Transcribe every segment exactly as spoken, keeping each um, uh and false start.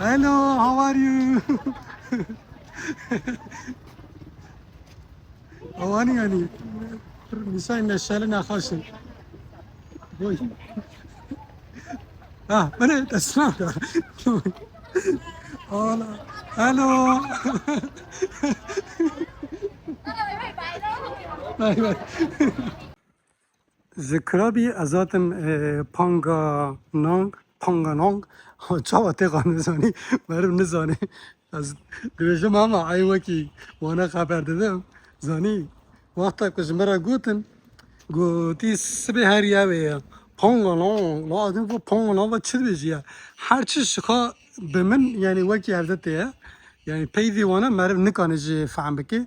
Hello, how are you? How are you? Yani, nişan neşeli nexaşin. Boy. Ha, bana teslim da. Hala. Hello. Bay bay. Ji Kirabî ez hatim, e, Panganang, Panganang. Çawa tê xwe nizanî, meriv nizanî. Ez dibêjim ama ey wekî wana xeber didim. Zanî, wexta ku ji min re gotin, gotî sibê her yewê ye. Panganang, la ez digo Panganang ve çi dibêjî ye? Her çi şixa bi min, yani wekî hevde tê ye. Yani peyvê wana meriv nikane jî fehm bike.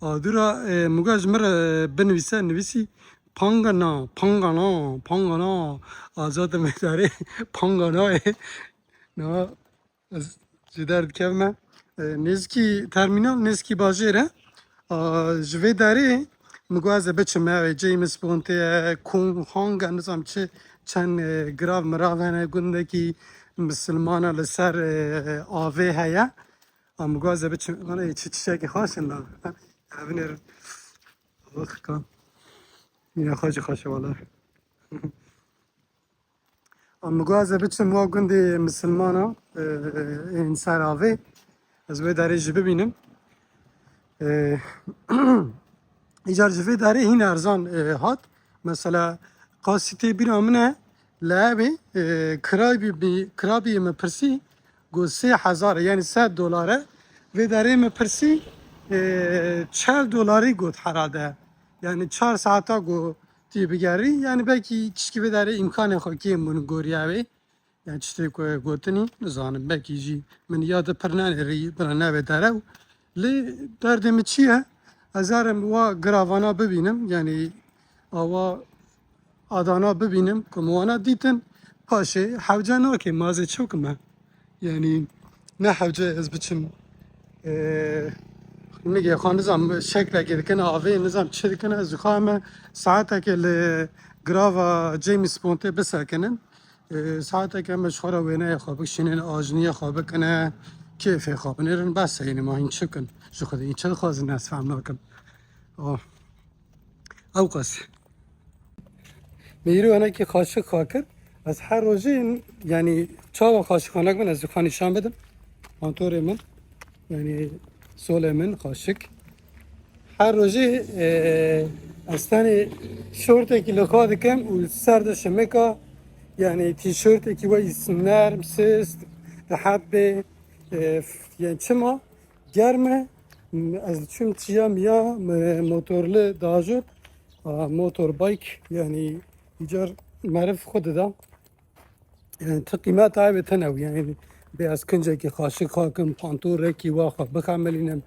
A dûra, e, muga ji min re binivîse, nivîsî Pangana, Pangana, Pangana. Azad Medarê Pangana ye. Na, ez ji der dikevime. E, nêzikî termînal, nêzikî bajêr e. A, ji vê derê min got ez ê biçim, ew ê James Bond ye, Kung Hong e, nizam çi, çend, e, girav mirav hene, gundekî misilmana li ser, e, avê heye. A, min got ez ê biçim, vana yê çi çiçekî xweş in la. Evinêr. Ox, ka. Yine xweş, xweş e wala. A, min got ez ê biçim wa gundê misilmana, e, ên ser avê. Ez wê derê jî bibînim. E, îcar ji vê derê hîn erzan, e, hat. Mesela, qasî tê bîra min e, li evê, e, kirabî bî-, kirabî min pirsî, got sê hezar e, yani sed dolar e. Vê derê min pirsî, e, çel dolarî got herhalde. Yani çar saeta got tê bigerî. Yani belkî çişkî vê derê îmkanê xwe kêm bûn goriya wê. Yani tiştê ku gotinî nizanim. Belkî jî min ya di pir nenêrî bira nebe derew. Lê derdê min çi ye? Ez herim wa giravana bibînim. Yani awa adana bibînim, ku min wana dîtin, paşê hewce nake, ma ez ê çi bikim me? Yani ne hewce ez biçim, e, nigê xwe nizam şeklekê dikin, avê nizam çi dikin, ez dixwazim me saeteke li girava James Bondê bisekinin. E, saeteke me ji xwe re wêneyê xwe bikişînin, ajniyê xwe bikine, kêfê xwe binêrin, bes e, yani ma hîn çi bikin? Ji xwe de hîn çi dixwazin, ez fehm nakim. Oh. Ew qas. Me îro hinekî xaşik xwe kir. Ez her rojê, yani çawa xaşik xwe nakim, ez xwe nîşan bidim. Pantorê min, yani solê min xaşik. Her rojê, e, ez tenê şortekî li xwe dikim û ser de şimika, yani tîşortekî weyî nerm, sist, rehet bê. E, f-, yani çima? Germ e, ez diçûm çiya miya, me-, motorli dajot, a, motorbike, yani îcar meriv xwe dida. Yani ti qîmeta ev tune bû, yani bê ez kincekî xaşik xakim, pantorekî wa xwe bixemelînim,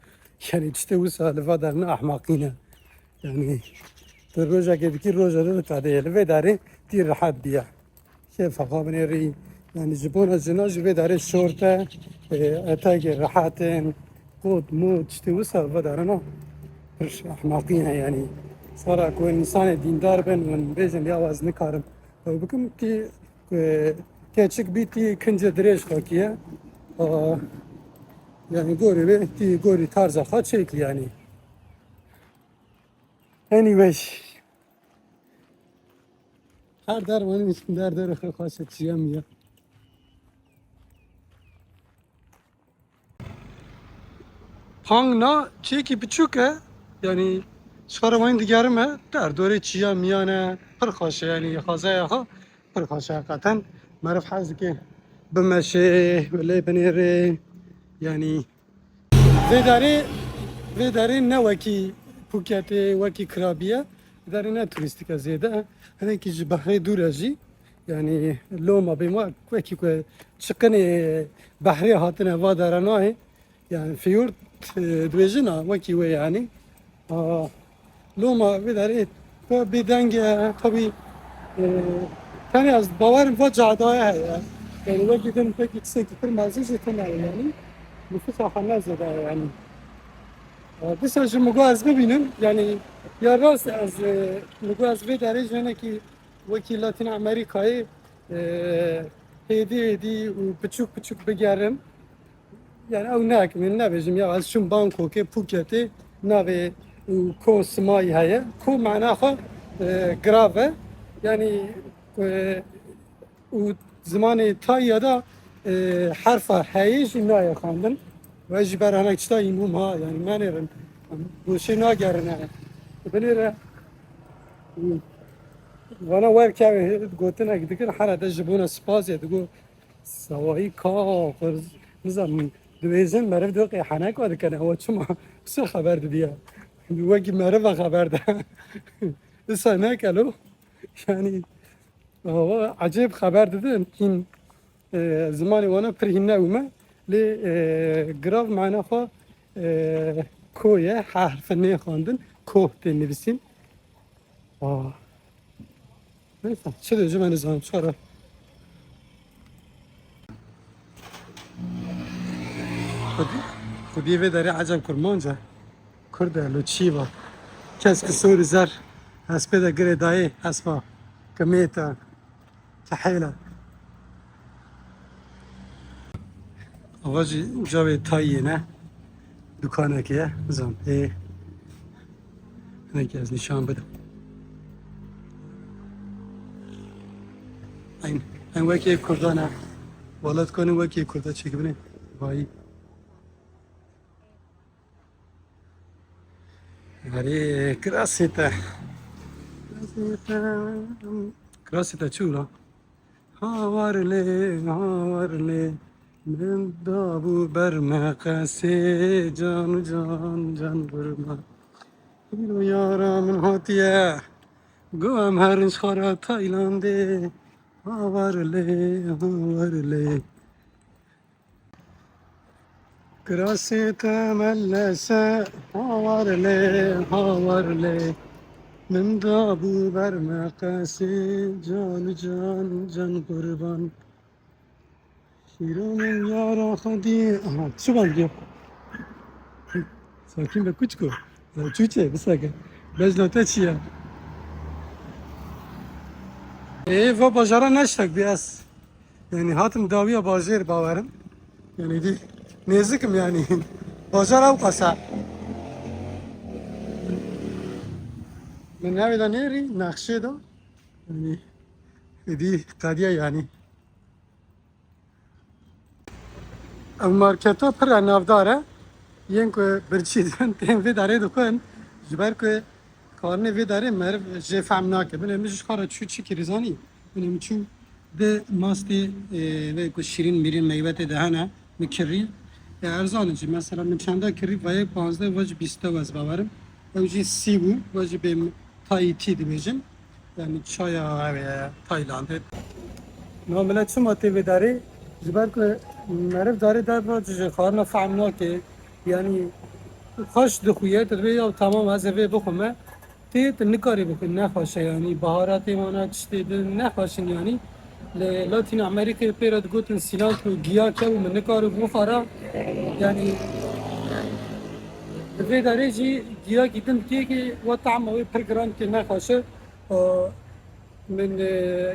yani tiştê wisa li va derine ehmeqî ne. Yani tu rojekê dikî, roja din dikadeye. Li vê derê tî rehet biya. Kêfa xwe binêrî. Yani ji bona jina jî vê derê şort e, etekê rehet in, kot mot, tiştê wisa va derine. Pir ehmeqî ne yani. Sara ku însanê dîndar bin, hûn bêjin ya ez nikarim ew bikim, tî, e, keçik bî, tî kincê dirêj xwe kiye. Aa, yani gorî wê, tî gorî tarza xwe çêkî yani. Anyway. Her der wanî der der xwe xweş e, çiya miya. Pangna çiyekî biçûk e, yani ji xwe re wanî digerime, der dorê çiya miyan e, pir xweş e, yani xwezaya xwe pir xweş e heqeten. Meriv hez dike bimeşê, lê binêrê, yani Vê derê, vê derê ne wekî Phuketê, wekî Krabi ye. Vê derê ne turîstîk e zêde. Hinekî ji behrê dûr e jî. Yani loma bê ma wekî ku çiqinê behrê hatine va dere nayê. Yani fjord, e, dibêjin a, wekî wê yani. A, Loma vê derê bêdeng e, tabî, e, tenê ez bawerim va cadaya heye. Yani wekî din pekî tiştekî pir mezin jî tune ye yani. Nifûsa xwe ne zêde ye yani. E, dîsa jî min got ez bibînim, yani ya rast ez, e, min got ez vê derê ji hinekî wekî Latin Amerikayê, e, hêdî hêdî û piçûk piçûk bigerim. Yani ew ne, min nebêjim ya, ez çûm Bangkokê, Phuketê, navê û Koh Samui heye. Koh mana xwe, e, grav e. Yani, e, û zimanê Tayya da, e, herfa heyê jî nayê xwendin. Ve jî ber hinek tişta îmûm ha, yani menêrin. Goşê nagerine. Binêre, vana werkevê gotinek dikin, herhalde ji bona spazê digo, sawayî ka, xwe, nizam, dibêjin meriv diqê heneka dikene, ewa çima, pisa xeber didiye. Wekî meriva xeber de. Isa nekelo. Yani, Awa ecêb xeber didin, hîn, e, zimanê wana pir hîn ne û me, lê, e, grav mana xwe, e, ko ye, he herfe nê xwendin, koh tê nivîsîn. Aa. Neyse, çi dê ji me nizanim, çare. Xwedî, xwedî vê derê ecem kurmanc e. Kurd e, lo çî va. Kesk û sor û zer hespê de girê dayê, hespa kimêt e, kehêl e. Ava jî cavê Tayê ne. Dukanekê ye, bizan. Ê. Hinekî ez nîşan bidim. Eyn, eyn wekî Kurdan e. Welat konî wekî Kurda çêkibinê. Vayî. Erê, kirasê te. Kirasê te. Kirasê te çi wila? Hawar lê, hawar lê. Min dabû ber me qesê can, can, can vurma. Bîro yara min hatiye. Go em herin ji xwe re Taylandê. Hawar lê, hawar lê. Kirasê te melese, hawar lê, hawar lê. Min dabû ber me qesê, can, can, can qurban. Şîro min yara xwedî. Aha, çi van diyor? Sakin be kuçko. Ya çuçe, bir sakin. Bejna te çi ya? Ê, va bajara neştek bi ez. Yani hatim dawiya bajêr bawerim. Yani di nêzikim yani. Bajar ew qasa. Min navê de nêrî, nexşê de. Yani êdî qediya yani. Ev marketa pir e navdar e. Yên ku birçî din tên vê darê dixwin, ji ber ku xwarinê vê darê meriv jê fehm nake. Binê min ji xwe re çû çi kirî zanî? Binê min çû di mastê, e, vê ku şîrîn mîrîn meyvetê de hene, min kirî. E, erzan in jî. Mesela min çenda kirî, vayê panzdeh, va jî bîst ez bawerim. Ew jî sî bû, va jî bê Thai tea dibêjin. Yani çaya ev e, Taylandê. No millet çima tê vê darê? Ji ber ku meriv darê derva ji xwarina fehm nake. Yani xweş dixuye, tu dibê ya tamam ez ê vê bixwime. Tê tu nikarî bixwî, nexweş e yani. Baharatê wana tiştê din nexweş in yani. Li Latin Amerikayê pê re digotin cilantro, giya ke û min nikarî bixwara. Yani di vê darê jî giyakî din tê ke wa tahma wê pir giran ke nexweş e. Aa, min, e,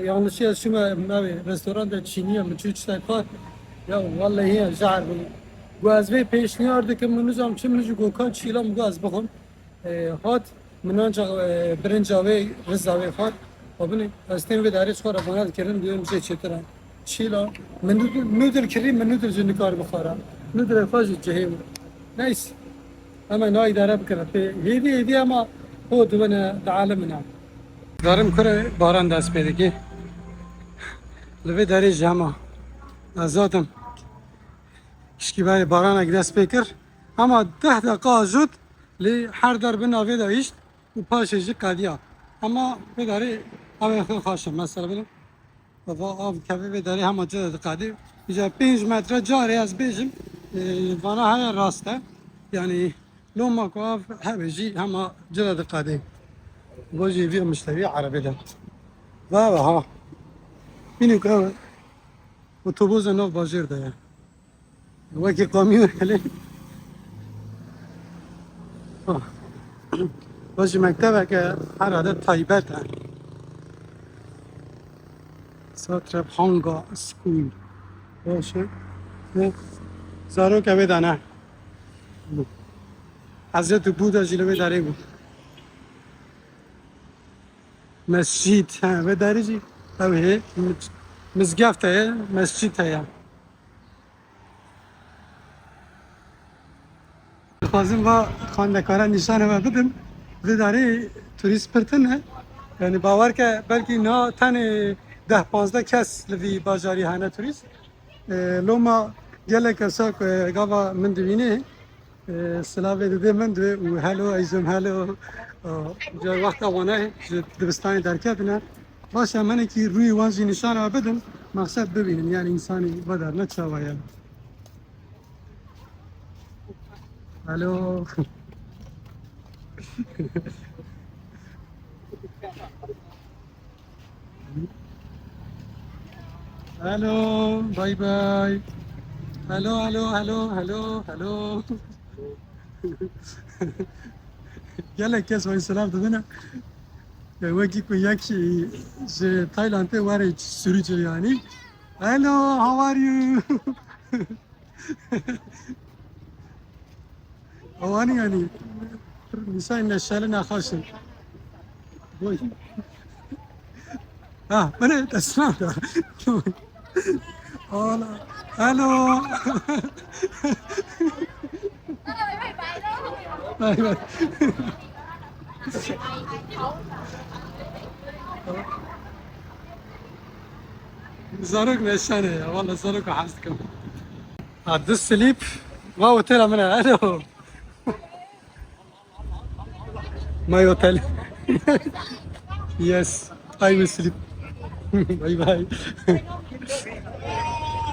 yanlışlıkla şûme navê restoranda Çînî ye, min çû tiştek xwar. Ya wellehî ya jehr bû. Got ez vê pêşniyar dikim, min nizam çi, min ji gokan çîla min got ez bixwim. E, hat, min anca, e, birinca wê, riza wê xwar. Xwe binê, ez tên vê darê ji xwe re vana dikirin, duyem jê çêtir e. Çîla, min nudil, nudil kirî, min nudil ji nikar bixwara. Nudilê xwe ji cihê bû. Neyse. Em ê na îdare bikin. Pê hêdî hêdî ema ho dibine dialimin em. Darim kure baran dest pê dike. Li vê derê jî hema ez zatim şikîberê baranek dest pê kir. Hema deh deqa ajot lê her der bi navê de hişt û paşê jî qediya. Hema vê derê ew ê xwe xaşe mesela bile. Va av kevê vê derê hema cire diqedê. Îca pênc metre carê ez bêjim, e, vana heye rast e. Yani loma ku av hebe jî hema cire diqedê. Va jî vî mişterî erebê de. Va va ha. Bînî ku ew otoboza nav bajêr de ye. Wekî kamyon hele. Ah. Baş mektebeke herhalde taybet e. Satrap Hanga School. Baş e. Ve Zarok ev ê dane. Hezret û Buda jî li wê derê bû. Mescîd, he, vê derê jî ew hê, miz-, mizgeft heye, mescîd heye. Dixwazim va xwendekara nîşana we bidim. Vê derê turîst pir tune. Yani bawer ke belkî na tenê deh panzdeh kes li vî bajarî hene turîst. E, loma gelek kesa ku gava min dibîne, e, silavê dide min dibê û hello, eyzim hello. E, ca wexta wana ji dibistanê derketine. Baş e, menekî rûyê wan jî nîşana bidim. Maqsed bibînin, yani însanî vederne çawa ye. Hello. Hello, bye bye. Hello, hello, hello, hello, hello. Gelek kes wayî selam didine. E, wekî ku yekî ji Taylandê were Sûrî cir yani. Hello, how are you? Awanî yani. Nîşan neşeli nexweşin. Boy. Ha, bine tesma da. Ola. Hello. Bay bay. Zarok neşane ya. Valla zarok hez dikim. Ha, this sleep. Wow, tela min. Hello. My hotel. Yes, I will sleep. Bye bye.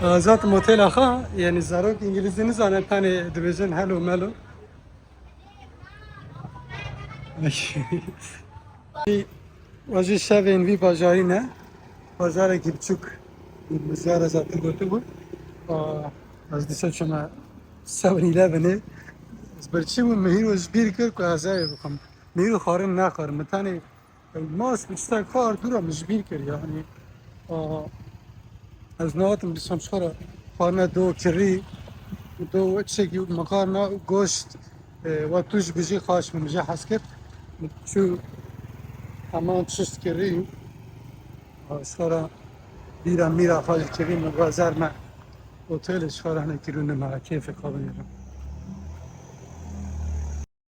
Azad motela xwe, yani zarok îngilîzî nizane, tenê dibêjin hello melo. Ay. Wajî şevên vî bajarî ne. Bajarekî biçûk. Ziyara zaten gotibû. Aa, ez dîsa çûme Seven Elevenê. Ez birçî bûm, min hîro ji bîr kir ku ez evê bixwim. Min hîro xwarin nexwar. Min tenê mas bi tiştek xwar dûra min ji bîr kir yani. Aa, ez nehatim dîsa ji xwe re xwarina do kirî, do çekî makarna û goşt. E, we tu ji bijî xaş min, min jê hez kir. Çû heman çişt kirî. Ji xwe re bîra mîra xwe jî kirî, min we zer me otelê, ji xwe re hinekî rûnime, kêfê xwe binêrim.